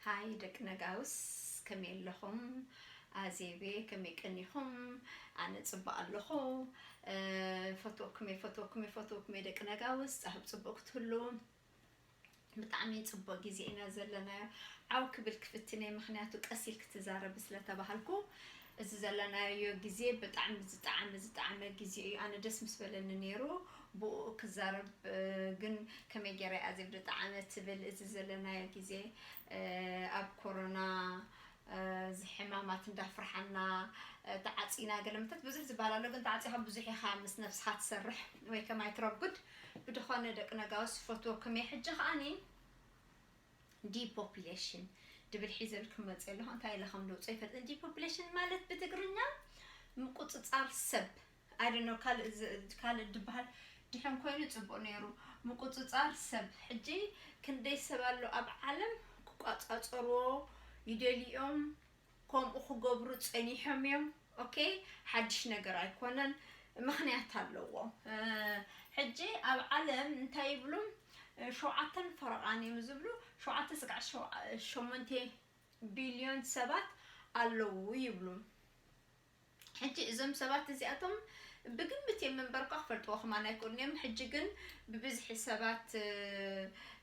ሃይ ደቂ ነጋውስ፣ ከመይ ኣለኹም? ኣዜቤ፣ ከመይ ቀኒኹም? ኣነ ጽቡቕ ኣለኹ። እ፣ ፈትወኩም እየ፣ ፈትወኩም እየ፣ ፈትወኩም እየ ደቂ ነጋውስ። ኣብ ጽቡቕ ክትህሉ። ብጣዕሚ ጽቡቕ ግዜ ኢና ዘለናዮ። ዓው ክብል ክፍትን እየ፣ ምኽንያቱ ቀስ ኢልክ ትዛረቢ ስለ ተባሃልኩ። እዚ ዘለናዮ ግዜ ብጣዕሚ ዝጠዓመ፣ ዝጠዓመ ግዜ እዩ። ኣነ ደስ ምስ በለኒ ነይሩ ብኡ ክዛረብ፣ እ፣ ግን ከመይ ገይረ እያ ኣዜብ ዝጠዓመ ትብል። እዚ ዘለናዮ ግዜ፣ እ፣ ኣብ ኮሮና፣ እ፣ እዚ ሕማማት እንዳፍርሓና፣ እ፣ ተዓጺና ገለ ምታት ብዙሕ ዝበሃል ኣሎ፣ ግን ተዓጺኻ ብዙሕ ኢኻ ምስ ነብስኻ ትሰርሕ ወይ ከማይ ትረጉድ። ብድኾነ ደቂ ነጋውስ ዝፈትወኩም እየ። ሕጂ ከኣኒ ዲፖፕሌሽን ድብል ሒዘልኩም መፅእ ኣለኹ። እንታይ ኢለ ከም ደውፅኦ ይፈልጥን። ዲፖፕሌሽን ማለት ብትግርኛ ምቁፅፃር ሰብ፣ I don't know፣ ካልእ ዝ-፣ ካልእ ድበሃል ድሕን ኮይኑ ፅቡቕ ነይሩ። ምቁፅፃር ሰብ። ሕጂ ክንደይ ሰብ ኣሎ ኣብ ዓለም ክቋፃፀርዎ ይደልዮም፣ ከምኡ ክገብሩ ፀኒሖም እዮም። ኦኬ፣ ሓድሽ ነገር ኣይኮነን፣ ምኽንያት ኣለዎ። እ፣ ሕጂ ኣብ ዓለም እንታይ ይብሉ? እ፣ ሸውዓተን ፈረቓን እዮም ዝብሉ። ሸውዓተ ስጋዕ ሸው-፣ ሸሞንተ ቢልዮን ሰባት ኣለዉ ይብሉ። ሕጂ እዞም ሰባት እዚኣቶም ብግምት እዮም እምበር እኳ ክፈልጥዎ ከማን ኣይክእሉን እዮም። ሕጂ ግን ብብዝሒ ሰባት፣ እ፣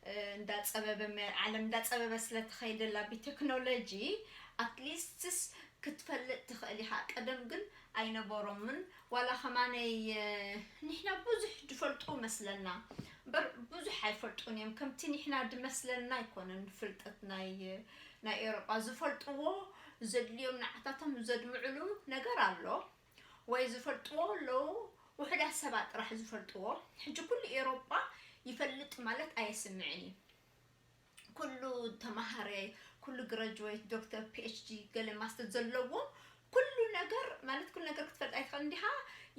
እ፣ እንዳጸበበ መ-፣ ዓለም እንዳጸበበ ስለ ትኸይድ ኣላ ብቴክኖሎጂ፣ ኣትሊስትስ ክትፈልጥ ትኽእል ኢኻ። ቀደም ግን ኣይነበሮምን። ዋላ ከማነይ፣ እ፣ ንሕና ብዙሕ ዝፈልጡ መስለና እምበር ብዙሕ ኣይፈልጡን እዮም። ከምቲ ንሕና ድመስለና ኣይኮነን ፍልጠት ናይ፣ ናይ ኤውሮጳ። ዝፈልጥዎ ዘድልዮም ንዓታቶም ዘድምዕሉ ነገር ኣሎ፣ ወይ ዝፈልጥዎ ኣለዉ፣ ውሑዳት ሰባት ጥራሕ ዝፈልጥዎ። ሕጂ ኩሉ ኤውሮጳ ይፈልጥ ማለት ኣየስምዕን እዩ። ኩሉ ተማሃረ፣ ኩሉ ግራጁዌት፣ ዶክተር፣ ፒ ኤች ዲ፣ ገለ ማስተር ዘለዎም፣ ኩሉ ነገር ማለት ኩሉ ነገር ክትፈልጥ ኣይትኽእል እንዲኻ።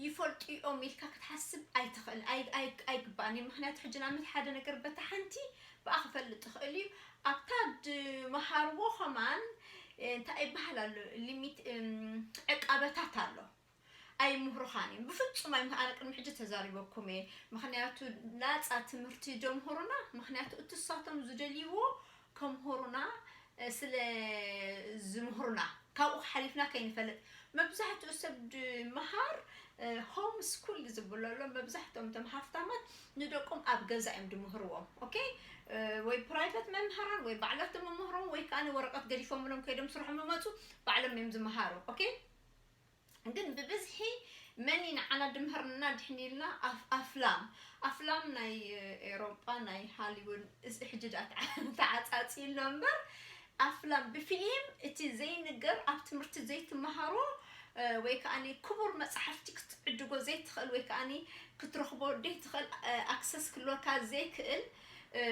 ይፈልጡ እዮም ኢልካ ክትሓስብ ኣይትኽእል፣ ኣይ-፣ ኣይ-፣ ኣይግባእን እዩ። ምኽንያቱ ሕጂ ንኣብነት ሓደ ነገር በታ ሓንቲ ብኣ ክፈልጥ ይኽእል እዩ። ኣብታ ድመሃርዎ ከማን፣ እ፣ እንታይ ይበሃል ኣሎ፣ ሊሚት፣ እም፣ ዕቃበታት ኣሎ። ኣይምህሩኻን እዮም። ብፍጹም ኣይምህ-፣ ኣነ ቅድሚ ሕጂ ተዛሪበኩም እየ። ምኽንያቱ ናጻ ትምህርቲ ዶ ምህሩና፣ ምኽንያቱ እቲ እሳቶም ዝደልይዎ ከምህሩና፣ እ፣ ስለ ዝምህሩና፣ ካብኡ ሓሊፍና ከይንፈልጥ። መብዛሕትኡ ሰብ ድመሃር፣ እ፣ ሆም ስኩል ዝብሎ ኣሎ። መብዛሕትኦም እቶም ሃፍታማት ንደቆም ኣብ ገዛ እዮም ድምህርዎም። ኦኬ? እ፣ ወይ ፕራይቨት መምህራን፣ ወይ ባዕላቶም መምህሮም፣ ወይ ከኣ ወረቐት ገዲፎምሎም ከይዶም ስርሖም ይመጹ፣ ባዕሎም እዮም ዝመሃሩ። ኦኬ? ግን ብብዝሒ መን እዩ ንዓና ድምህርና ድሕን ኢልና? ኣፍ-፣ ኣፍላም። ኣፍላም ናይ ኤሮጳ፣ ናይ ሃሊውድ፣ እዚ ሕጂ ደኣ ተዓ-፣ ተዓጻጺ ኣሎ እምበር፣ ኣፍላም ብፊልም እቲ ዘይንገር፣ ኣብ ትምህርቲ ዘይትመሃሮ፣ እ፣ ወይ ከኣ ክቡር መጻሕፍቲ ክትዕድጎ ዘይትኽእል፣ ወይ ከኣ ክትረኽቦ ዘይትኽእል፣ እ፣ ኣክሰስ ክህልወካ ዘይክእል፣ እ፣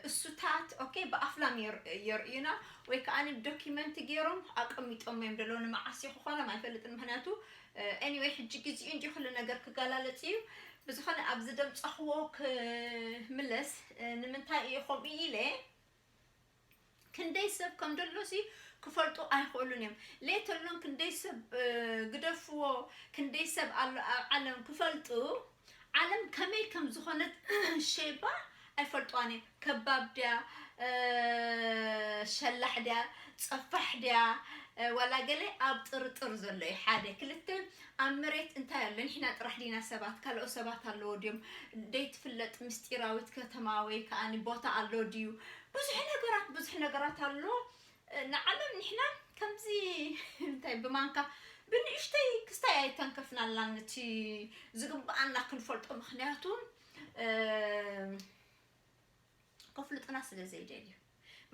እሱታት፣ ኦኬ፣ ብኣፍላም የር-፣ የርእዩና፣ ወይ ከኣ ዶኪመንት ገይሮም ኣቀሚጦም እዮም ዘለዉ። ንመዓስ እዩ ክኾኖም ኣይፈልጥን፣ ምኽንያቱ፣ እ፣ ኤኒወይ፣ ሕጂ ግዜኡ እንዲ ኩሉ ነገር ክገላለጽ እዩ። ብዝኾነ፣ ኣብዚ ደምጻኽዎ ክምለስ፣ እ፣ ንምንታይ እየ ከምኡ ኢለ? ክንደይ ሰብ ከም ደሎሲ ክፈልጡ ኣይኽእሉን እዮም። ሌት ኣሎን ክንደይ ሰብ፣ እ፣ ግደፍዎ፣ ክንደይ ሰብ ኣሎ ኣብ ዓለም ክፈልጡ፣ ዓለም ከመይ ከም ዝኾነት ሸይባ ኣይፈልጥዋን እዮም። ከባብ ድያ፣ እ፣ ሸላሕ ድያ፣ ጸፋሕ ድያ፣ እ፣ ዋላ ገለ ኣብ ጥርጥር ዘሎ እዩ። ሓደ፣ ክልተ፣ ኣብ መሬት እንታይ ኣሎ? ንሕና ጥራሕ ዲና ሰባት? ካልኦት ሰባት ኣለዎ ድዮም? ደይትፍለጥ ምስጢራዊት ከተማ ወይ ከኣ ቦታ ኣሎ ድዩ? ብዙሕ ነገራት፣ ብዙሕ ነገራት ኣሎ። እ፣ ንዓለም ንሕና ከምዚ እንታይ ብማንካ ብንእሽተይ ክስታይ ኣይተንከፍናላን፣ ነቲ ዝግብኣና ክንፈልጦ። ምኽንያቱ፣ እ፣ ከፍልጡና ስለ ዘይደልዩ።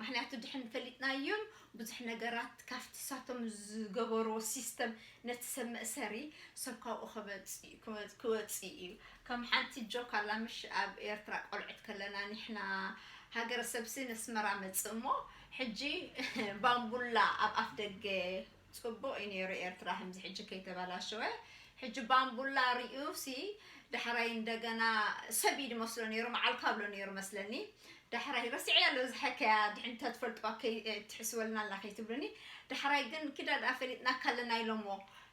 ምኽንያቱ ድሕን ፈሊጥናዮም፣ ብዙሕ ነገራት ካብቲ ሳቶም ዝገበርዎ ሲስተም ነቲ ሰብ መእሰሪ፣ ሰብ ካብኡ ክበጽ-፣ ክወ-፣ ክወጽእ እዩ። ከም ሓንቲ ጆክ ኣላ፣ ምሽ ኣብ ኤርትራ ቆልዑት ከለና፣ ንሕና ሃገረሰብሲ ነስመራ መጽእ እሞ፣ ሕጂ ባምቡላ ኣብ ኣፍ ደገ ጽቡቕ እዩ ነይሩ ኤርትራ፣ ከምዚ ሕጂ ከይተበላሸወ። ሕጂ ባምቡላ ርእዩሲ፣ ዳሕራይ እንደገና ሰብ እዩ ዝመስሎ ነይሩ፣ መዓልካ ብሎ ነይሩ መስለኒ። ዳሕራይ ረሲዐያ ኣሎ፣ ዝሓከያ ድሕን እንተትፈልጥዋ ከይ-፣ ትሕስበልና ኣላ ከይትብሉኒ። ዳሕራይ ግን ኪዳ ደኣ ፈሊጥናካ ኣለና ኢሎሞ።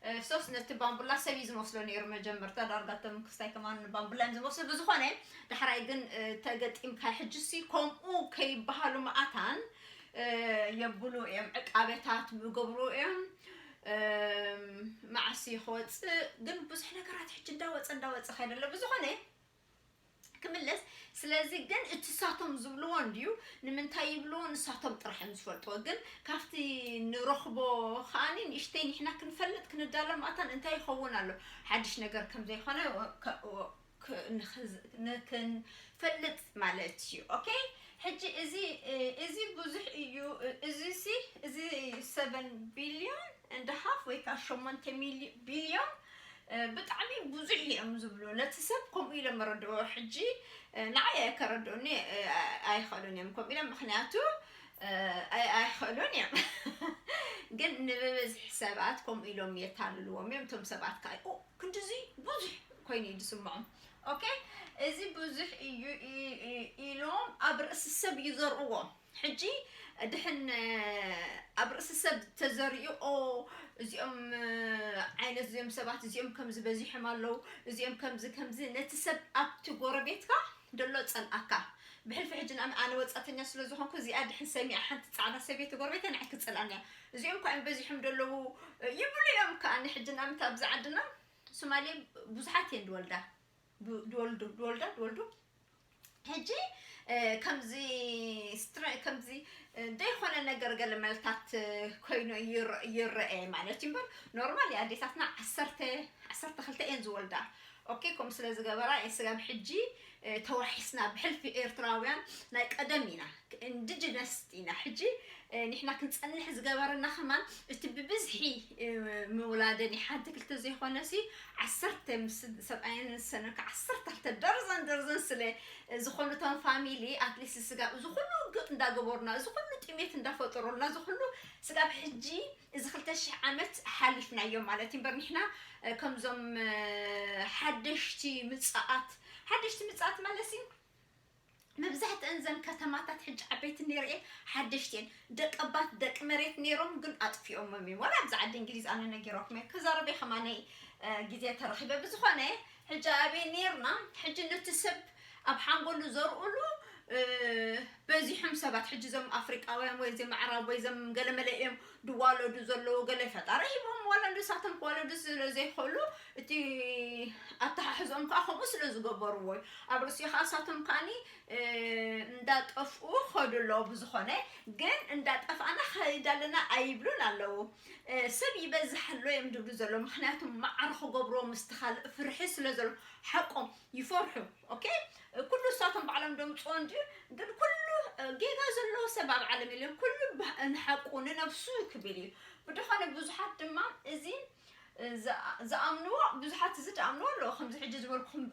እ፣ ሶስ ነቲ ባምቡላ ሰብ እዩ ዝመስሎ ነይሩ መጀመርታ፣ ዳርጋ እቶም ክስታይ ከማን ባምቡላ እዮም ዝመስሉ። ብዝኾነ፣ ዳሕራይ ግን፣ እ፣ ተገጢምካ፣ ሕጂሲ ከምኡ ከይበሃሉ መኣታን፣ የብሉ እዮም፣ ዕቃበታት ይገብሩ እዮም። መዓስ ክወፅእ ግን ብዙሕ ነገራት ሕጂ እንዳወፀ እንዳወፀ ከይደሎ ብዝኾነ ክምለስ። ስለዚ ግን እቲ ሳቶም ዝብልዎ እንድዩ ንምንታይ ይብልዎ ንሳቶም ጥራሕ እዮም ዝፈልጥዎ። ግን ካብቲ ንረኽቦ ከዓኒ ንእሽተይ ንሕና ክንፈልጥ ክንዳለ ማእታን እንታይ ይኸውን ኣሎ ሓድሽ ነገር ከም ዘይኮነ ንክንፈልጥ ማለት እዩ። ኦኬ፣ ሕጂ እዚ እዚ ብዙሕ እዩ። እዚ ሲ እዚ ሰቨን ቢልዮን እንደ ሃፍ ወይ ከዓ ሸሞንተ ቢልዮን ብጣዕሚ ብዙሕ እዮም ዝብሉ። ነቲ ሰብ ከምኡ ኢሎም መረድኦ። ሕጂ ንዓይ ኣይከረድኡኒ ኣይኽእሉን እዮም ከምኡ ኢሎም፣ ምክንያቱ ኣይኽእሉን እዮም። ግን ንብብዝሒ ሰባት ከምኡ ኢሎም የታልልዎም እዮም። እቶም ሰባት ከዓ ክንዲዚ ብዙሕ ኮይኑ እዩ ዝስምዖም። ኦኬ፣ እዚ ብዙሕ እዩ ኢሎም ኣብ ርእሲ ሰብ እዩ ዘርእዎም። ሕጂ ድሕን ኣብ ርእሲ ሰብ ተዘሪኡ፣ ኦ እዚኦም ዓይነት እዚኦም ሰባት እዚኦም ከምዚ በዚሖም ኣለዉ፣ እዚኦም ከምዚ ከምዚ፣ ነቲ ሰብ ኣብቲ ጎረቤትካ ደሎ ጸልኣካ። ብሕልፊ ሕጂ ንኣም ኣነ ወጻተኛ ስለ ዝኾንኩ እዚኣ ድሕን ሰሚዓ ሓንቲ ጻዕዳ ሰበይቲ ጎረቤተ ንዓይ ክጸልኣኒ እያ። እዚኦም እኳ እዮም በዚሖም ደለዉ ይብሉ እዮም ከኣ። ንሕጂ ንኣምት ኣብዚ ዓድና ሶማሌ ብዙሓት እየን ድወልዳ ድወልዱ ድወልዳ ድወልዱ ሕጂ ከምዚ ከምዚ ደይኮነ ነገር ገለ መልታት ኮይኑ ይረአ ማለት እዩ እምበር ኖርማል ኣዴታትና ዓሰርተ ዓሰርተ ክልተ እየን ዝወልዳ። ኦኬ፣ ከምኡ ስለ ዝገበራ እየ ስጋብ ሕጂ ተዋሒስና። ብሕልፊ ኤርትራውያን ናይ ቀደም ኢና፣ ኢንዲጅነስ ኢና። ሕጂ ንሕና ክንጸንሕ ዝገበረና ከማን እቲ ብብዝሒ ምውላደን ሓንቲ ክልተ ዘይኮነሲ ዓሰርተ ምስ ሰብኣየን ዝሰነካ ዓሰርተ ክልተ ደርዘን ደርዘን ስለ ዝኾኑቶም ፋሚሊ ኣትሊስት ስጋብ እዚ ኩሉ ግቕ እንዳገበሩና እዚ ኩሉ ጥሜት እንዳፈጠሩልና እዚ ኩሉ ስጋብ ሕጂ እዚ ክልተ ሽሕ ዓመት ሓሊፍናዮ ማለት እዩ እምበር ንሕና ከምዞም ሓደሽቲ ምጻኣት ሓደሽቲ ምጻኣት ማለት እዩ። መብዛሕትአን ዘን ከተማታት ሕጂ ዓበይቲ ነይረ እየን ሓደሽቲ እየን። ደቀባት ደቂ መሬት ነይሮም ግን ኣጥፊኦሞም እዮም። ዋላ ኣብዚ ዓዲ እንግሊዝ ኣነ ነጊረኩም እየ ክዛረበ ከማነይ ግዜ ተረኺበ። ብዝኾነ ሕጂ ኣበይ ነይርና ሕጂ ነቲ ሰብ ኣብ ሓንጎሉ ዘርእሉ በዚሖም ሰባት ሕጂ እዞም ኣፍሪቃውያን ወይ ዘም ኣዕራብ ወይ ዘም ገለመለ እዮም ድዋለዱ ዘለዉ ገለ ፈጣሪ ሂቦም ዋላ ንሳቶም ክዋለዱ ስለ ዘይኽእሉ እቲ ኣተሓሕዝኦም ከዓ ከምኡ ስለ ዝገበርዎ እዩ። ኣብ ርእሲኡ ከዓ እሳቶም ከዓኒ እንዳጠፍኡ ኸዱ ኣለዉ። ብዝኾነ ግን እንዳጠፍኣና ኸይድ ኣለና ኣይብሉን ኣለዉ። ሰብ ይበዝሕ ኣሎ እዮም ድብሉ ዘሎ ምክንያቱ ማዕረ ክገብርዎ ምስቲ ካልእ ፍርሒ ስለ ዘሎ ሓቆም ይፈርሑ። ኦኬ፣ ኩሉ እሳቶም ባዕሎም ደምፅኦ እንድዩ ግን ኩሉ ጌጋ ዘለዎ ሰብ ኣብ ዓለም የለን። ኩሉ ንሓቁ ንነብሱ ክብል እዩ። ብድኾነ ብዙሓት ድማ እዚ ዝኣምንዎ ብዙሓት እዚ ትኣምንዎ ኣለዎ ከምዚ ሕጂ ዝበልኩም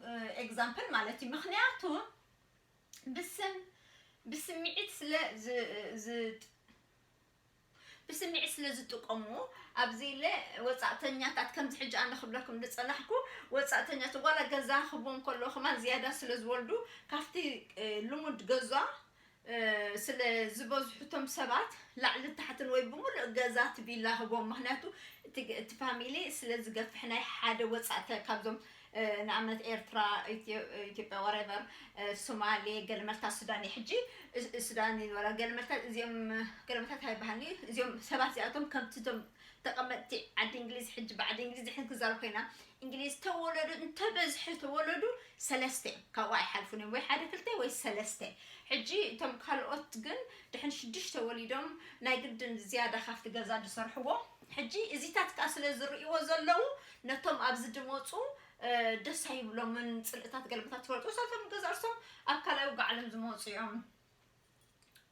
ኤግዛምፕል ማለት እዩ። ምክንያቱ ብስም ብስምዒት ስለ ብስምዒት ስለ ዝጥቀሙ ኣብዚ ኢለ ወፃእተኛታት ከምዚ ሕጂ ኣነ ክብለኩም ዝፀናሕኩ ወፃእተኛታት ዋላ ገዛ ክቦም ከሎ ከማን ዝያዳ ስለ ዝወልዱ ካብቲ ልሙድ ገዛ ስለ ዝበዝሑቶም ሰባት ላዕሊ ታሕትን ወይ ብምሉእ ገዛ ትቢላ ህቦም ምክንያቱ እቲ ፋሚሊ ስለ ዝገፍሕ ናይ ሓደ ወፃእተ ካብዞም ንኣብነት ኤርትራ ኢትዮጵያ ወረቨር ሶማሌ ገለመልታት ሱዳን ሕጂ ሱዳን ይበላ ገለመልታት እዚኦም ገለመልታት ኣይበሃል እዚኦም ሰባት እዚኣቶም ከምቲ ቶም ተቐመጥቲ ዓዲ እንግሊዝ ሕጂ ብዓዲ እንግሊዝ ድሕን ክዛረብ ኮይና እንግሊዝ ተወለዱ እንተበዝሐ ተወለዱ ሰለስተ እዮም ካብኡ ኣይሓልፉን እዮም ወይ ሓደ ክልተ ወይ ሰለስተ ሕጂ እቶም ካልኦት ግን ድሕን ሽዱሽተ ወሊዶም ናይ ግድን ዝያዳ ካብቲ ገዛ ዝሰርሕዎ ሕጂ እዚታት ከዓ ስለ ዝርእይዎ ዘለዉ ነቶም ኣብዚ ድመፁ ደስ ኣይብሎምን ፅልእታት ገለመታት ትፈልጡ ሰቶም ገዛ እርሶም ኣብ ካልኣዊ ጋዕሎም ዝመፁ እዮም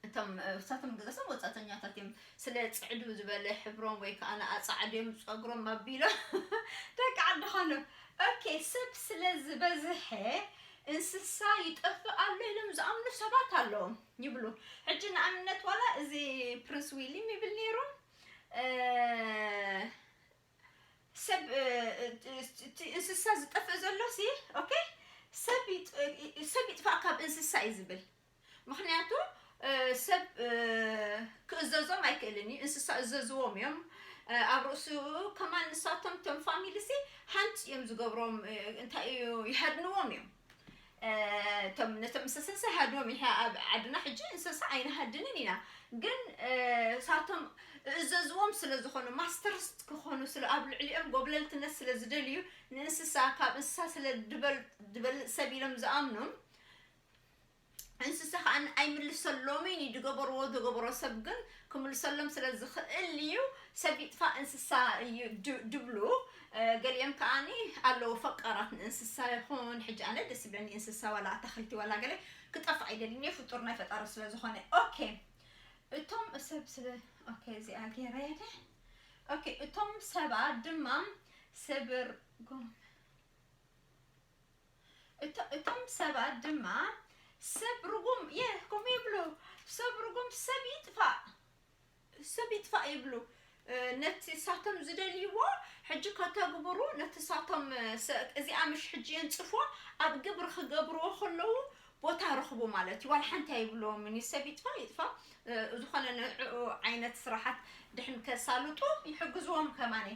እቶም እሳቶም ገዛሶም ወፃተኛታት እዮም ስለ ፅዕዱ ዝበለ ሕብሮም ወይ ከዓ ንኣፃዕድዮም ፀጉሮም ኣቢሎም ደቂ ዓዲ ኾኑ ኦኬ ሰብ ስለ ዝበዝሐ እንስሳ ይጠፍእ ኣሎ ኢሎም ዝኣምኑ ሰባት ኣለዎም ይብሉ ሕጂ ንኣብነት ዋላ እዚ ፕሪንስ ዊሊም ይብል ነይሩ ሰብ እንስሳ ዝጠፍእ ዘሎ ሲ ኦኬ ሰብ ይጥፋእ ካብ እንስሳ እዩ ዝብል ምክንያቱ ሰብ ክእዘዞም ኣይክእልን እዩ እንስሳ እዘዝዎም እዮም ኣብ ርእሱ ከማን ንሳቶም ቶም ፋሚሊ ሲ ሃንት እዮም ዝገብሮም እንታይ እዩ ይሃድንዎም እዮም እቶም ነቶም እንስሳ ሃድኖም ኢኻ። ኣብ ዓድና ሕጂ እንስሳ ኣይንሃድንን ኢና፣ ግን እሳቶም እዘዝዎም ስለ ዝኾኑ፣ ማስተርስ ክኾኑ ስለ፣ ኣብ ልዕሊኦም ጎብለልትነት ስለ ዝደልዩ፣ ንእንስሳ ካብ እንስሳ ስለ ዝበልፅ ሰብ ኢሎም ዝኣምኑ፣ እንስሳ ከዓ ኣይምልሰሎምን እዩ። ዝገበርዎ ዝገበሮ ሰብ ግን ክምልሰሎም ስለ ዝኽእል እዩ። ሰብ ይጥፋእ እንስሳ እዩ ድብሉ። ገሊኦም ከዓኒ ኣለዉ ፈቃራት ንእንስሳ ይኹን። ሕጂ ኣነ ደስ ይብለኒ እንስሳ፣ ዋላ ኣታኽልቲ ዋላ ገለ ክጠፍእ ኣይደልን እየ፣ ፍጡር ናይ ፈጣሪ ስለ ዝኾነ። ኦኬ፣ እቶም ሰብ ስለ፣ ኦኬ፣ እዚኣ ገይረ እየ። ኦኬ፣ እቶም ሰባት ድማ ስብር ጎም እቶም ሰባት ድማ ሰብ ርጉም የ ከምኡ ይብሉ። ሰብ ርጉም ሰብ ይጥፋእ፣ ሰብ ይጥፋእ ይብሉ። ነቲ ሳቶም ዝደልይዎ ሕጂ ከተግብሩ፣ ነቲ ሳቶም እዚኣ ምሽ ሕጂ የንጽፎ ኣብ ግብሪ ክገብርዎ ከለዉ ቦታ ረኽቡ ማለት እዩ። ዋላ ሓንቲ ኣይብልዎምን እዩ። ሰብ ይጥፋእ ይጥፋእ፣ ዝኾነ ንዕኡ ዓይነት ስራሓት ድሕን ከሳልጡ ይሕግዝዎም ከማን።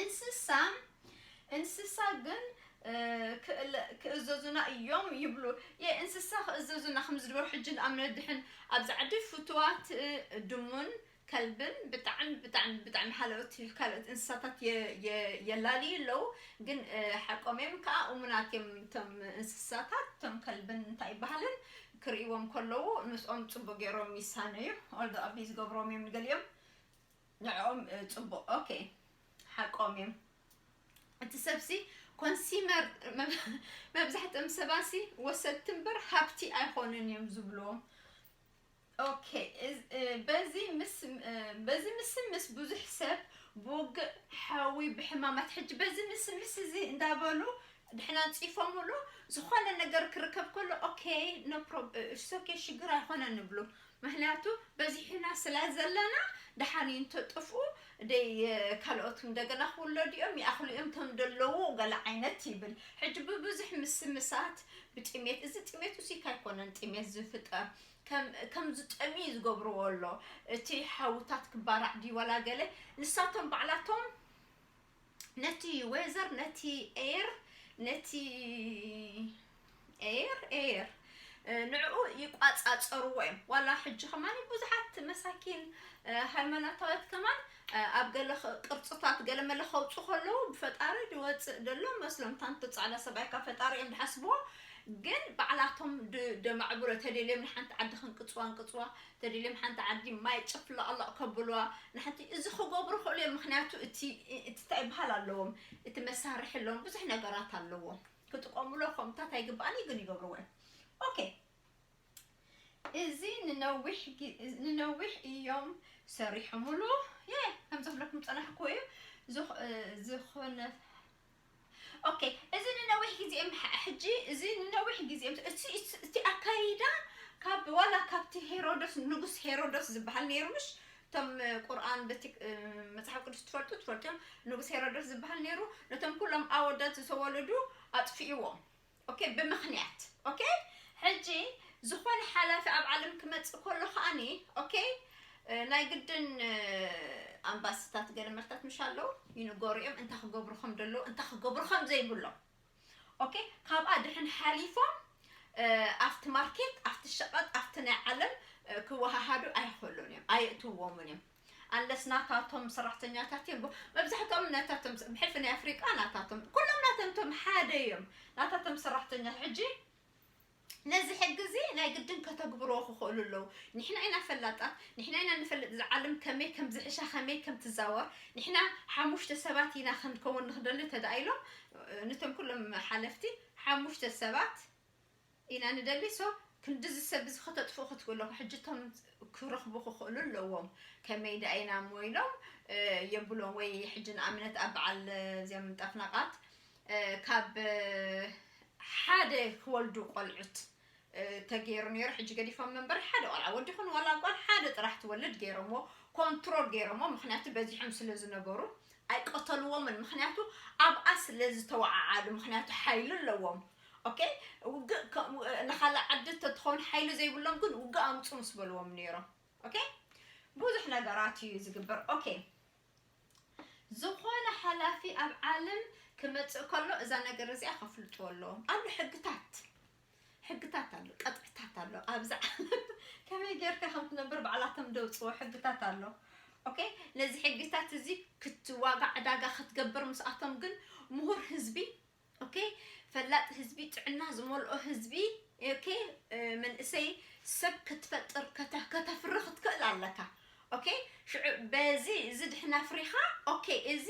እንስሳ እንስሳ ግን ክእዘዙና እዮም ይብሉ። የ እንስሳ ክእዘዙና ከም ዝድበሩ ሕጂ ንኣብነት ድሕን ኣብዚ ዓዲ ፍትዋት ድሙን ከልብን ብጣዕሚ ብጣዕሚ ብጣዕሚ ሓለዎት ካልኦት እንስሳታት የላልዩ ኣለዉ። ግን ሓቆም እዮም ከዓ እሙናት እዮም እቶም እንስሳታት። እቶም ከልብን እንታይ ይበሃልን ክርእይዎም ከለዉ ምስኦም ፅቡቅ ገይሮም ይሳነዩ። ኦልዶ ኣቢ ዝገብሮም እዮም ንገሊኦም ንዕኦም ፅቡቅ። ኦኬ፣ ሓቆም እዮም። እቲ ሰብሲ ኮንሲመር መብዛሕትኦም ሰባሲ ወሰድቲ እምበር ሃብቲ ኣይኮኑን እዮም ዝብልዎም። ኦኬ፣ በዚ ምስ በዚ ምስ ምስ ብዙሕ ሰብ ብውግእ ሓዊ ብሕማማት ሕጂ በዚ ምስ ምስ እዚ እንዳበሉ ድሕና ኣንፂፎምሉ ዝኾነ ነገር ክርከብ ከሎ ኦኬ፣ ኖ ፕሮብ ኦኬ፣ ሽግር ኣይኮነን ንብሉ። ምክንያቱ በዚሕና ስለ ዘለና ደሓን እዩ እንተጠፍኡ ደይ ካልኦት እንደገና ክውለዱ እዮም ይኣኽሉ እዮም ከም ደለዉ ገለ ዓይነት ይብል። ሕጂ ብብዙሕ ምስምሳት ብጥሜት፣ እዚ ጥሜት እሱ ኣይኮነን ጥሜት ዝፍጠር፣ ከም ዝጠምዩ ዝገብርዎ ኣሎ። እቲ ሓውታት ክባራዕ ድዩ ዋላ ገለ ንሳቶም ባዕላቶም ነቲ ዌዘር ነቲ ኤር ነቲ ኤር ኤር ንዕኡ ይቋፃፀርዎ እዮም። ዋላ ሕጂ ከማን ብዙሓት መሳኪን ሃይማኖታውያት ከማን ኣብ ገለ ቅርፅታት ገለ መለ ከውፁ ከለዉ ብፈጣሪ ዝወፅእ ዘሎ መስሎም ታንቶ ፃዕዳ ሰብኣይ ካብ ፈጣሪ እዮም ዝሓስብዎ። ግን ባዕላቶም ደማዕብሎ ተደልዮም ንሓንቲ ዓዲ ክንቅፅዋ እንቅፅዋ ተደልዮም ሓንቲ ዓዲ ማይ ጨፍለቕለቕ ከብልዋ ንሓንቲ እዚ ክገብሩ ክእሉ እዮም። ምክንያቱ እቲ እንታይ ይበሃል ኣለዎም፣ እቲ መሳርሒ ኣለዎም፣ ብዙሕ ነገራት ኣለዎም ክጥቀምሉ ከምታት ኣይግባኣን እዩ ግን ይገብርዎ እዮም። ኦኬ፣ እዚ ንነዊሕ እዮም ሰሪሖምሉ። የ ከም ዘፍለኩም ፀናሕኩ እዩ ዝኾነ ኦኬ፣ እዚ ንነዊሕ ግዜ እዮም። ሕጂ እዚ ንነዊሕ ግዜ እዮም። እቲ ኣካይዳ ካብ ዋላ ካብቲ ሄሮዶስ ንጉስ ሄሮዶስ ዝበሃል ነይሩ ምሽ እቶም ቁርኣን በቲ መፅሓፍ ቅዱስ ትፈልጡ ትፈልጡ እዮም። ንጉስ ሄሮዶስ ዝበሃል ነይሩ ነቶም ኩሎም ኣወዳት ዝተወለዱ ኣጥፊእዎም። ኦኬ፣ ብምክንያት ኦኬ። ሕጂ ዝኾነ ሓላፊ ኣብ ዓለም ክመፅእ ከሎ ከዓኒ ኦኬ ናይ ግድን ኣምባስታት ገለመልታት ምሽ ኣለዉ ይንገሩ እዮም እንታይ ክገብሩ ከም ዘለዉ እንታይ ክገብሩ ከም ዘይብሎም። ኦኬ፣ ካብኣ ድሕን ሓሊፎም ኣብቲ ማርኬት ኣብቲ ሸቐጥ ኣብቲ ናይ ዓለም ክወሃሃዱ ኣይኽእሉን እዮም፣ ኣየእትዎምን እዮም። ኣንለስ ናታቶም ሰራሕተኛታት እዮም። መብዛሕትኦም ናታቶም ብሕልፊ ናይ ኣፍሪቃ ናታቶም ኩሎም ናተንቶም ሓደ እዮም። ናታቶም ሰራሕተኛ ሕጂ ነዚ ሕጊ እዚ ናይ ግድን ከተግብርዎ ክኽእሉ ኣለዉ። ንሕና ኢና ፈላጣት፣ ንሕና ኢና ንፈልጥ እዛ ዓለም ከመይ ከም ዝሕሻ ከመይ ከም ትዛወር። ንሕና ሓሙሽተ ሰባት ኢና ክንከውን ንክደሊ ተዳኢሎም ንቶም ኩሎም ሓለፍቲ ሓሙሽተ ሰባት ኢና ንደሊ። ሶ ክንድዚ ሰብ እዚ ከተጥፍኡ ክትብሉ ኣለኹ። ሕጂ እቶም ክረኽቡ ክኽእሉ ኣለዎም። ከመይ ደኣ ኢና እሞ ኢሎም የብሎም ወይ ሕጂ ንኣብነት ኣብ በዓል እዚኦም ጣፍናቓት ካብ ሓደ ክወልዱ ቆልዑት ተገይሩ ነይሩ። ሕጂ ገዲፎም መንበር ሓደ ቆልዓ ወዲ ይኹን ዋላ ጓል ሓደ ጥራሕ ትወልድ ገይሮምዎ ኮንትሮል ገይሮምዎ። ምክንያቱ በዚሖም ስለ ዝነበሩ ኣይቀተልዎምን። ምክንያቱ ኣብኣ ስለ ዝተወዓዓሉ ምክንያቱ ሓይሊ ኣለዎም። ኦኬ፣ ውግእ ንካልእ ዓዲ ተትኸውን ሓይሊ ዘይብሎም ግን ውግእ ኣምፁ ምስ በልዎም ነይሮም። ኦኬ፣ ብዙሕ ነገራት እዩ ዝግበር። ኦኬ፣ ዝኾነ ሓላፊ ኣብ ዓለም ክመጽእ ከሎ እዛ ነገር እዚኣ ከፍልጥዎ ኣለዎም። ኣሎ ሕግታት፣ ሕግታት ኣሎ፣ ቀጥዕታት ኣሎ። ኣብዚ ዓለም ከመይ ጌርካ ከም ትነብር ባዕላቶም ደውጽዎ ሕግታት ኣሎ። ኦኬ፣ ነዚ ሕግታት እዚ ክትዋጋ ዕዳጋ ክትገብር ምስኣቶም ግን ምሁር ህዝቢ፣ ኦኬ፣ ፈላጥ ህዝቢ፣ ጥዕና ዝመልኦ ህዝቢ፣ ኦኬ፣ መንእሰይ ሰብ ክትፈጥር ከተ- ከተፍሪ ክትክእል ኣለካ። ኦኬ፣ ሽዑ በዚ እዚ ድሕና ፍሪኻ፣ ኦኬ፣ እዚ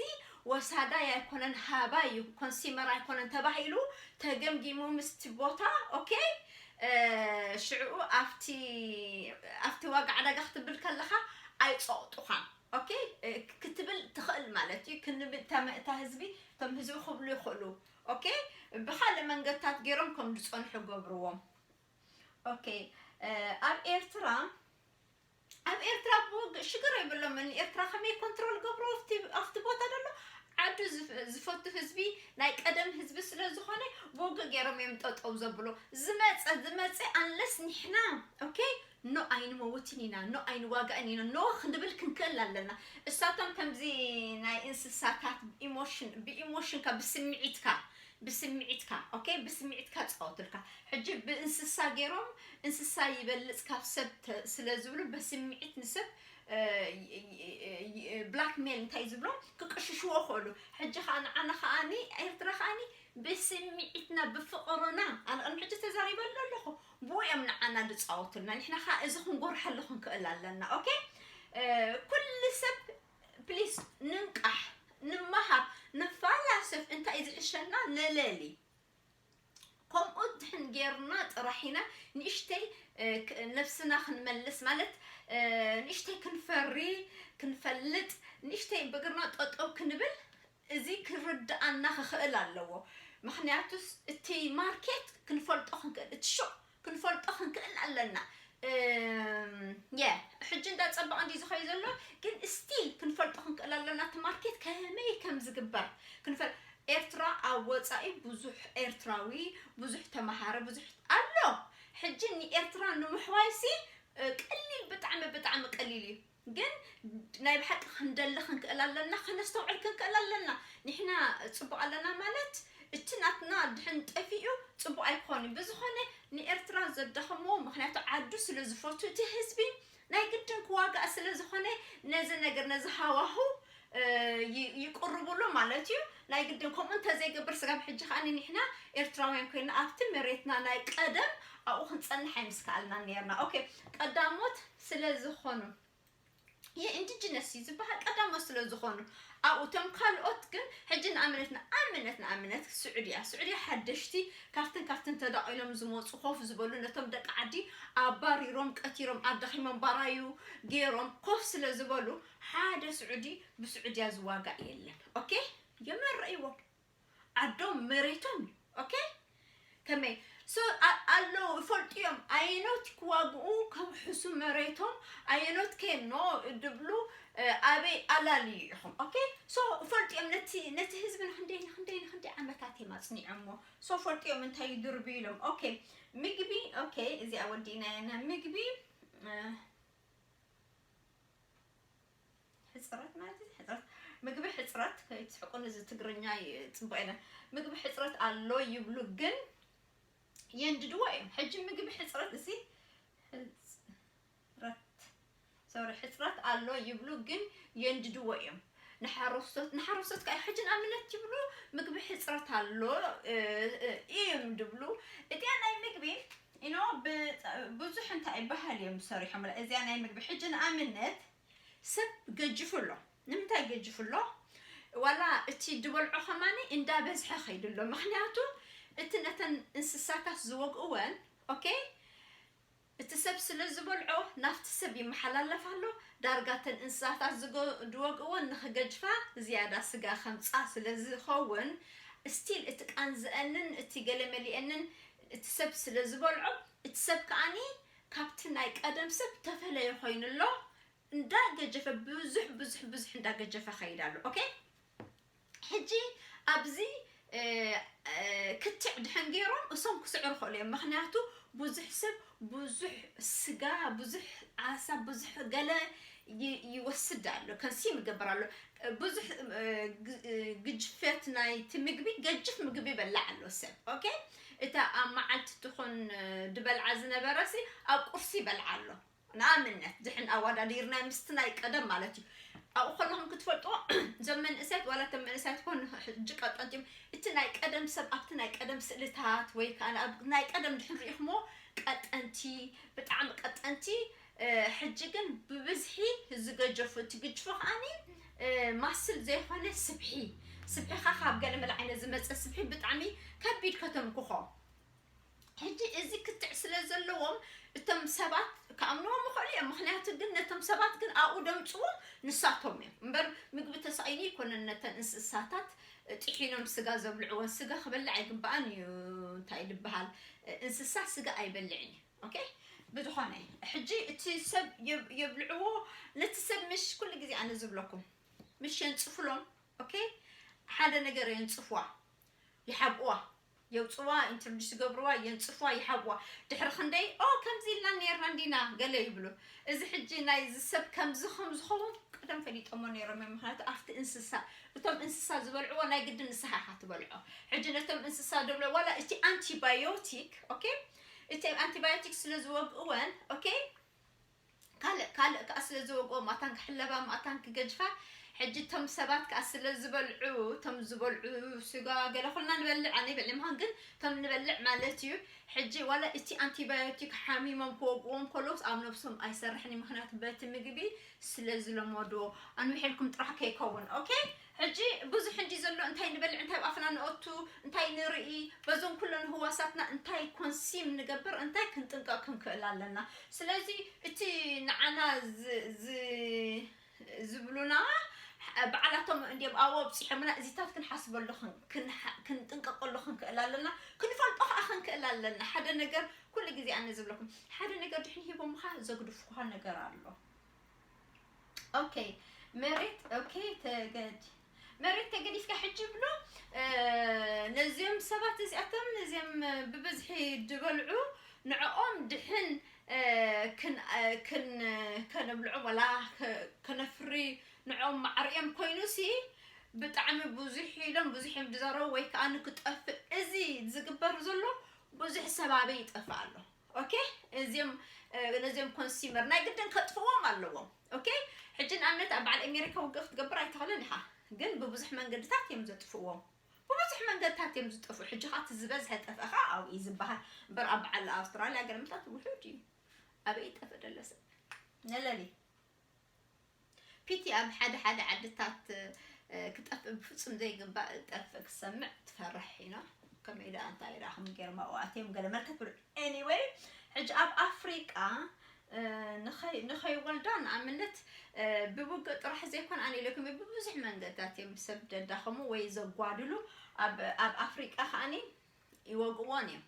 ወሳዳይ ኣይኮነን፣ ሃባይ እዩ፣ ኮንሲመር ኣይኮነን ተባሂሉ ተገምጊሙ ምስቲ ቦታ፣ ኦኬ፣ ሽዑ ኣብቲ ኣብቲ ዋጋ ዕዳጋ ክትብል ከለኻ ኣይጸቕጡኻን። ኦኬ፣ ክትብል ትኽእል ማለት እዩ። ክንብል እታ ህዝቢ፣ እቶም ህዝቢ ክብሉ ይኽእሉ። ኦኬ፣ ብኻልእ መንገድታት ገይሮም ከም ዝጸንሑ ገብርዎም። ኦኬ፣ ኣብ ኤርትራ ኣብ ኤርትራ ብውግእ ሽግር የብሎምን። ኤርትራ ከመይ ኮንትሮል ገብሩ ኣብቲ ቦታ ደሎ ዓዱ ዝፈቱ ህዝቢ፣ ናይ ቀደም ህዝቢ ስለ ዝኾነ ብውግእ ገይሮም እዮም ጠጠው ዘብሎ። ዝመፀ ዝመፀ፣ ኣንለስ ንሕና፣ ኦኬ፣ ኖ ኣይንመውትን ኢና፣ ኖ ኣይንዋጋእን ኢና፣ ኖ ክንብል ክንክእል ኣለና። እሳቶም ከምዚ ናይ እንስሳታት ኢሞሽን፣ ብኢሞሽንካ፣ ብስምዒትካ ብስምዒትካ፣ ኦኬ፣ ብስምዒትካ ፃወትልካ። ሕጂ ብእንስሳ ገይሮም፣ እንስሳ ይበልፅ ካብ ሰብ ስለ ዝብሉ፣ በስምዒት ንሰብ ብላክሜል እንታይ ዝብሎም ክቅሽሽዎ ክእሉ። ሕጂ ከዓ ንዓና ከዓኒ፣ ኤርትራ ከዓኒ ብስምዒትና ብፍቅርና፣ ኣነ ቅድሚ ሕጂ ተዛሪበሉ ኣለኹ፣ ብኡ እዮም ንዓና ዝፃወቱልና። ንሕና ከዓ እዚ ክንጎርሐሉ ክንክእል ኣለና። ኦኬ፣ ኩሉ ሰብ ፕሊስ፣ ንንቃሕ፣ ንመሃር፣ ንፈላሰፍ፣ እንታይ ዝሕሸና ንለሊ። ከምኡ ድሕን ጌርና ጥራሕ ኢና ንእሽተይ ነብስና ክንመልስ፣ ማለት ንእሽተይ ክንፈሪ፣ ክንፈልጥ፣ ንእሽተይ ብእግርና ጠጠው ክንብል። እዚ ክርድኣና ክኽእል ኣለዎ። ምክንያቱስ እቲ ማርኬት ክንፈልጦ ክንክእል፣ እቲ ሹቕ ክንፈልጦ ክንክእል ኣለና። የ ሕጂ እንዳፀበቐ እንዲ ዝኸይ ዘሎ፣ ግን ስቲል ክንፈልጦ ክንክእል ኣለና። እቲ ማርኬት ከመይ ከም ዝግበር ክንፈል ኤርትራ ኣብ ወፃኢ ብዙሕ ኤርትራዊ፣ ብዙሕ ተምሃረ፣ ብዙሕ ኣሎ። ሕጂ ንኤርትራ ንምሕዋይሲ ቀሊል፣ ብጣዕሚ ብጣዕሚ ቀሊል እዩ። ግን ናይ ብሓቂ ክንደሊ ክንክእል ኣለና፣ ከነስተውዕል ክንክእል ኣለና። ንሕና ፅቡቅ ኣለና ማለት እቲ ናትና ድሕን ጠፊኡ ፅቡቅ ኣይኮን። ብዝኾነ ንኤርትራ ዘዳኸምዎ ምክንያቱ ዓዱ ስለ ዝፈቱ እቲ ህዝቢ ናይ ግድን ክዋጋእ ስለ ዝኾነ ነዚ ነገር ነዚ ሃዋሁ ይቅርብሉ ማለት እዩ። ናይ ግድን ከምኡ እንተዘይገብር ስጋብ ሕጂ ከዓ ንሕና ኤርትራውያን ኮይና ኣብቲ መሬትና ናይ ቀደም ኣብኡ ክንፀንሕ ኣይምስከኣልና ነርና። ኦኬ፣ ቀዳሞት ስለ ዝኾኑ የኢንዲጂነስ እዩ ዝበሃል ቀዳሞት ስለ ዝኾኑ ኣብኡ። እቶም ካልኦት ግን ሕጂ ንኣብነት ንኣብነት ንኣብነት ስዑድያ ስዑድያ ሓደሽቲ ካብትን ካብትን ተዳቒሎም ዝመፁ ኮፍ ዝበሉ ነቶም ደቂ ዓዲ ኣባሪሮም ቀቲሮም ኣዳኺሞም ባራዩ ገይሮም ኮፍ ስለ ዝበሉ ሓደ ስዑዲ ብስዑድያ ዝዋጋእ የለን። ኦኬ፣ የመረእይዎም ዓዶም መሬቶም እዩ። ኦኬ፣ ከመይ ሶ ኣለዉ ይፈልጡ እዮም። ኣየኖት ክዋግኡ ከውሕሱ መሬቶም ኣየኖት ከኖ ድብሉ ኣበይ ኣላልዩ ኢኹም። ኦኬ፣ ሶ ፈልጡ እዮም። ነቲ ነቲ ህዝቢ ንክንደይ ንክንደይ ንክንደይ ዓመታት እዮም ኣፅኒዖሞ። ሶ ፈልጡ እዮም እንታይ ይድርቡ ኢሎም። ኦኬ፣ ምግቢ። ኦኬ፣ እዚኣ ወዲእናያ እና ምግቢ ሕፅረት ማለት እዩ። ሕፅረት፣ ምግቢ ሕፅረት ከይትስሕቁን፣ እዚ ትግርኛ ይ- ፅቡቅ የለን። ምግቢ ሕፅረት ኣሎ ይብሉ፣ ግን የንድድዎ እዮም። ሕጂ ምግቢ ሕፅረት፣ እዚ ሕፅረት፣ ሶሪ፣ ሕፅረት ኣሎ ይብሉ፣ ግን የንድድዎ እዮም። ንሓረስቶት ንሓረስቶት ከዓ ሕጂ ንኣብነት ይብሉ፣ ምግቢ ሕፅረት ኣሎ እዮም ድብሉ። እቲኣ ናይ ምግቢ ኢኖ ብዙሕ እንታይ ይበሃል እዮም ዝሰሪሖምላ። እዚኣ ናይ ምግቢ ሕጂ ንኣብነት ሰብ ገጅፉ ኣሎ። ንምንታይ ገጅፉ ኣሎ? ዋላ እቲ ድበልዖ ከማኒ እንዳበዝሐ ከይዱ ኣሎ። ምክንያቱ እቲ ነተን እንስሳታት ዝወግእወን፣ ኦኬ፣ እቲ ሰብ ስለ ዝበልዖ ናብቲ ሰብ ይመሓላለፍ ኣሎ። ዳርጋ እተን እንስሳታት ዝወግእወን ንክገጅፋ ዝያዳ ስጋ ከምፃ ስለ ዝኸውን፣ ስቲል እቲ ቃንዝአንን እቲ ገለ መሊአንን እቲ ሰብ ስለ ዝበልዖ፣ እቲ ሰብ ከዓኒ ካብቲ ናይ ቀደም ሰብ ተፈለየ ኮይኑ ኣሎ። እንዳገጀፈ ብዙሕ ብዙሕ ብዙሕ እንዳገጀፈ ከይድ ኣሎ። ኦኬ፣ ሕጂ ኣብዚ ክትዕ ድሕን ገይሮም እሶም ክስዕሩ ክእሉ እዮም። ምክንያቱ ብዙሕ ሰብ ብዙሕ ስጋ፣ ብዙሕ ዓሳ፣ ብዙሕ ገለ ይ- ይወስድ ኣሎ፣ ከንሲም ይገብር ኣሎ። ብዙሕ እ፣ ግ- እ፣ ግጅፈት ናይቲ ምግቢ፣ ገጅፍ ምግቢ ይበልዕ ኣሎ ሰብ። ኦኬ፣ እታ ኣብ መዓልቲ ትኹን እ፣ ድበልዓ ዝነበረሲ ኣብ ቁርሲ ይበልዓ ኣሎ። ንኣብነት ድሕን ኣወዳዲርና ምስቲ ናይ ቀደም ማለት እዩ። ኣብኡ ከለኹም ክትፈልጥዎ እዞም መንእሰያት ዋላ እቶም መንእሰያት ኮን ሕጂ ቀጠንቲ እዮም። እቲ ናይ ቀደም ሰብ ኣብቲ ናይ ቀደም ስእልታት ወይ ከዓ ኣብ ናይ ቀደም ድሕን ሪኢኹሞ ቀጠንቲ፣ ብጣዕሚ ቀጠንቲ። እ፣ ሕጂ ግን ብብዝሒ ዝገጀፉ፣ እቲ ግጅፎ ከዓኒ እ፣ ማስል ዘይኮነ ስብሒ፣ ስብሒኻ ካብ ገለ መለ ዓይነት ዝመፀ ስብሒ ብጣዕሚ ከቢድ ከተምክኾ። ሕጂ እዚ ክትዕ ስለ ዘለዎም እቶም ሰባት ክኣምንዎም ይኽእሉ እዮም። ምክንያቱ ግን ነቶም ሰባት ግን ኣብኡ ደምፅዎም ንሳቶም እዮም እምበር ምግቢ ተሳኢኑ ይኮነን። ነተን እንስሳታት ጥሒኖም ስጋ ዘብልዕወን፣ ስጋ ክበልዕ ኣይግባኣን እዩ። እንታይ ዝበሃል እንስሳ ስጋ ኣይበልዕን እዩ። ኦኬ፣ ብዝኾነ ሕጂ እቲ ሰብ የብ- የብልዕዎ። ነቲ ሰብ ምሽ ኩሉ ግዜ ኣነ ዝብለኩም ምሽ የንፅፍሎም። ኦኬ፣ ሓደ ነገር የንፅፍዋ፣ ይሓብእዋ፣ የውፅዋ፣ ኢንትሮዲስ ይገብርዋ፣ የንፅፍዋ፣ ይሓብእዋ። ድሕሪ ክንደይ ኦ ከምዚ ኢልና ነርና እንዲና ገለ ይብሉ። እዚ ሕጂ ናይ እዚ ሰብ ከምዚ ከም ዝኸውን ቀደም ፈሊጦሞ ነይሮም እዮም። ምክንያቱ ኣብቲ እንስሳ፣ እቶም እንስሳ ዝበልዕዎ ናይ ግድን ንስኻ ኢኻ ትበልዖ። ሕጂ ነቶም እንስሳ ደብሎ ዋላ እቲ ኣንቲባዮቲክ፣ ኦኬ፣ እቲ ኣንቲባዮቲክ ስለ ዝወግእወን፣ ኦኬ፣ ካልእ ካልእ ከዓ ስለ ዝወግኦ ማታን ክሕለባ ማታን ክገጅፋ። ሕጂ እቶም ሰባት ከዓ ስለ ዝበልዑ፣ እቶም ዝበልዑ ስጋ ገለ ኩልና ንበልዕ፣ ኣነ ይበልዕ ምዃን ግን እቶም ንበልዕ ማለት እዩ። ሕጂ ዋላ እቲ ኣንቲባዮቲክ ሓሚሞም ክወግዎም ከለውስ ኣብ ነብሶም ኣይሰርሕን እዩ። ምክንያቱ በቲ ምግቢ ስለ ዝለመዶ ኣንዊሕ ኢልኩም ጥራሕ ከይከውን። ኦኬ፣ ሕጂ ብዙሕ እንዲ ዘሎ እንታይ ንበልዕ፣ እንታይ ኣብ ኣፍና ንኦቱ፣ እንታይ ንርኢ፣ በዞም ኩለን ህዋሳትና እንታይ ኮንሲም ንገብር፣ እንታይ ክንጥንቀቅ ክንክእል ኣለና። ስለዚ እቲ ንዓና ዝ- ዝ- ዝብሉና ባዕላቶም እንዲም ኣብኡ ኣብፂሖምና። እዚታት ክንሓስበሉ ክን- ክንሓ- ክንጥንቀቀሉ ክንክእል ኣለና። ክንፈልጦ ከዓ ክንክእል ኣለና። ሓደ ነገር ኩሉ ግዜ ኣነ ዝብለኩም ሓደ ነገር ድሕን ሂቦምካ ዘግድፍኩካ ነገር ኣሎ። ኦኬ፣ መሬት ኦኬ ተገድ መሬት ተገዲፍካ ሕጂ ብሎ። ነዚኦም ሰባት እዚኣቶም ነዚኦም ብብዝሒ ድበልዑ ንዕኦም ድሕን ክን ክን ከነብልዖም ወላ ከነፍሪ ንዕኦም ማዕሪኦም ኮይኑሲ ብጣዕሚ ብዙሕ ኢሎም ብዙሕ እዮም ዝዛረቡ ወይ ከዓ ንክጠፍእ እዚ ዝግበር ዘሎ ብዙሕ ሰብ ኣበይ ይጠፍእ ኣሎ። ኦኬ፣ እዚኦም ነዚኦም ኮንሲመር ናይ ግድን ከጥፍዎም ኣለዎም። ኦኬ፣ ሕጂ ንኣብነት ኣብ በዓል ኣሜሪካ ውግእ ክትገብር ኣይትኽእልን ኢኻ፣ ግን ብብዙሕ መንገድታት እዮም ዘጥፍዎም። ብብዙሕ መንገድታት እዮም ዝጠፍኡ። ሕጂ ኻቲ ዝበዝሐ ጠፍእኻ ኣብኡ እዩ ዝበሃል እምበር ኣብ በዓል ኣውስትራልያ ገለምታት ውሑድ እዩ። ኣበይ ይጠፍእ ደሎ ሰብ ነለሊ ፒቲ ኣብ ሓደ ሓደ ዓድታት ክጠፍእ ብፍጹም ዘይግባእ ጠፍእ ክሰምዕ ትፈርሕ ኢና። ከመይ ደኣ እንታይ ደኣ ከም ገርማ ኣትዮም ገለ መልከት ብሎ። Anyway፣ ሕጂ ኣብ ኣፍሪቃ ንኸይወልዳ ንኣብነት ብውግእ ጥራሕ ዘይኮን ኣነ ኢለኩም ብብዙሕ መንገድታት እዮም ሰብ ደዳኸሙ ወይ ዘጓድሉ። ኣብ ኣፍሪቃ ከዓኒ ይወግዎን እዮም።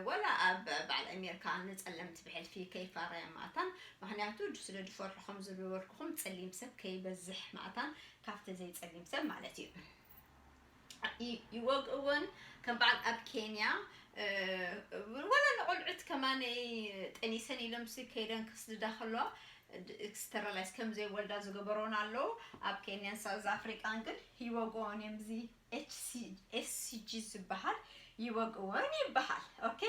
ወላ ኣብ በዓል ኣሜሪካ ንፀለምቲ ብሕልፊ ከይፋረያ ማእታን፣ ምክንያቱ ስለ ዝፈርሑ ከም ዝበልኩኹም ፀሊም ሰብ ከይበዝሕ ማእታን ካብቲ ዘይፀሊም ሰብ ማለት እዩ። ይወግእወን ከም በዓል ኣብ ኬንያ ወላ ንቆልዑት ከማነይ ጠኒሰን ኢሎምሲ ከይደን ክስድዳ ከለዋ ስተረላይዝ ከም ዘይወልዳ ዝገበሮን ኣለዉ። ኣብ ኬንያን ሳውዝ ኣፍሪቃን ግን ይወግኦን እዮም። እዚ ኤስሲጂ ዝበሃል ይወግወን ይበሃል። ኦኬ፣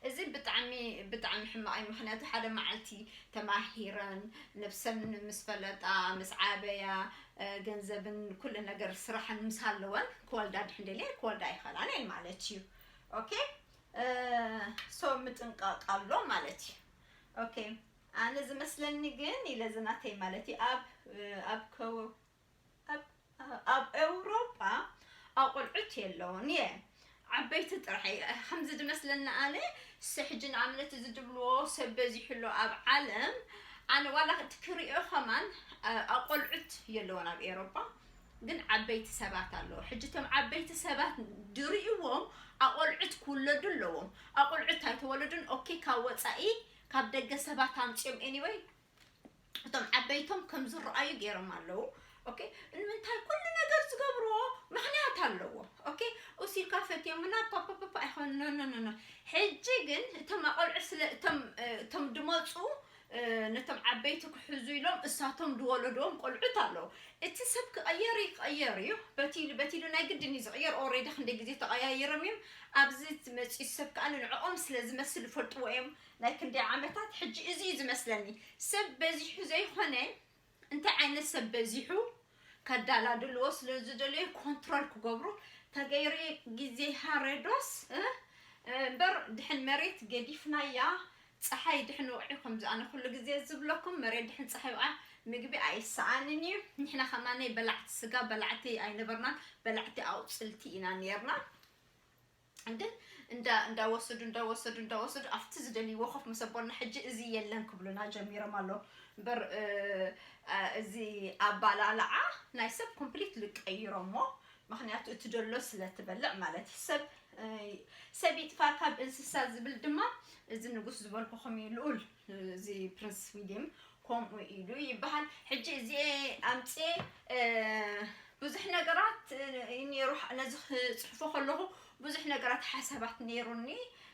እዚ ብጣዕሚ ብጣዕሚ ሕማቕ እዩ። ምክንያቱ ሓደ መዓልቲ ተማሂረን ነብሰን ምስ ፈለጣ ምስ ዓበያ ገንዘብን ኩሉ ነገር ስራሕን ምስ ኣለወን ክወልዳ ድሕን ደልየ ክወልዳ ኣይኸላን እየን ማለት እዩ። ኦኬ፣ ሶ ምጥንቃቅ ኣሎ ማለት እዩ። ኦኬ፣ ኣነ ዝመስለኒ ግን ኢለ ዝናተይ ማለት እዩ ኣብ ኣብ ከው ኣብ ኣብ ኤውሮጳ ኣቆልዑት የለውን እየ ዓበይቲ ጥራሕ እየ። ከምዚ ዝመስለኒ ኣነ ሰሕጂ ንኣብነት እዚ ዝብልዎ ሰብ በዚሑ ኣሎ ኣብ ዓለም። ኣነ ዋላ እቲ ክሪኦ ከማን ኣቆልዑት የለውን ኣብ ኤውሮጳ ግን ዓበይቲ ሰባት ኣለዎ። ሕጂ እቶም ዓበይቲ ሰባት ድርእዎም ኣቆልዑት ክውለዱ ኣለዎም። ኣቆልዑት ኣይተወለዱን። ኦኬ፣ ካብ ወፃኢ ካብ ደገ ሰባት ኣምፅኦም። Anyway፣ እቶም ዓበይቶም ከም ዝረኣዩ ገይሮም ኣለዉ። ኦኬ፣ ንምንታይ ኩሉ ነገር ዝገብርዎ ምክንያት ኣለዎ። ኦኬ፣ ኡሲካ ፈትዮምና ፓፓፓፓ ኣይኮን። ኖ ኖ ኖ ኖ። ሕጂ ግን እቶም ኣቆልዑ ስለ እቶም እቶም ድመፁ ነቶም ዓበይቲ ክሕዙ ኢሎም እሳቶም ዝወለድዎም ቆልዑት ኣለዉ። እቲ ሰብ ክቐየር ይቐየር እዩ። በቲሉ በቲሉ ናይ ግድን እዩ ዝቕየር። ኦሬዲ ክንደይ ግዜ ተቐያይሮም እዮም። ኣብዚ መፂኡ ሰብ ከዓ ንዕኦም ስለ ዝመስል ይፈልጥዎ እዮም። ናይ ክንደይ ዓመታት ሕጂ እዚ እዩ ዝመስለኒ። ሰብ በዚሑ ዘይኮነ እንታይ ዓይነት ሰብ በዚሑ ከዳላድልዎ ስለ ዝደለዩ ኮንትሮል ክገብሩ ተገይሩ። ግዜ ሃረዶስ እምበር ድሕን መሬት ገዲፍናያ ፀሓይ ድሕን ወቕዒ። ከምዚ ኣነ ኩሉ ግዜ ዝብለኩም መሬት ድሕን ፀሓይ ወዓ ምግቢ ኣይሰኣንን እዩ። ንሕና ከማነይ በላዕቲ ስጋ በላዕቲ ኣይነበርናን፣ በላዕቲ ኣውፅልቲ ኢና ነርና። ግን እንዳ እንዳወሰዱ እንዳወሰዱ እንዳወሰዱ ኣብቲ ዝደልይዎ ኮፍ መሰቦና ሕጂ እዚ የለን ክብሉና ጀሚሮም ኣለዉ። እምበር እዚ ኣባላልዓ ናይ ሰብ ኮምፕሊት ልቀይሮሞ። ምክንያቱ እቲ ደሎ ስለ ትበልዕ ማለት እዩ። ሰብ ሰብ ይጥፋ ካብ እንስሳ ዝብል ድማ እዚ ንጉስ ዝበልኩኹም እዩ። ልኡል እዚ ፕሪንስ ዊሊም ከምኡ ኢሉ ይበሃል። ሕጂ እዚ ኣምፅኤ ብዙሕ ነገራት ነይሩ። ነዚ ክፅሕፎ ከለኹ ብዙሕ ነገራት ሓሳባት ነይሩኒ።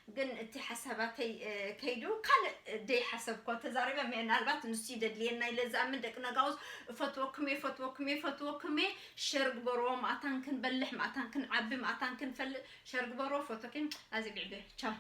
ግን እቲ ሓሳባተይ ከይዱ ካልእ ደይሓሰብኮ ተዛሪበ። ምናልባት ንሱ ይደድልየና ኢለ ዝኣምን። ደቂ ነጋውስ እፈትወኩም እየ፣ እፈትወኩም እየ፣ እፈትወኩም እየ። ሸር ግበርዎ፣ ማእታን ክንበልሕ፣ ማእታን ክንዓቢ፣ ማእታን ክንፈልጥ። ሸር ግበርዎ፣ እፈትወኩም። ኣዚ ብዕቤ ቻው።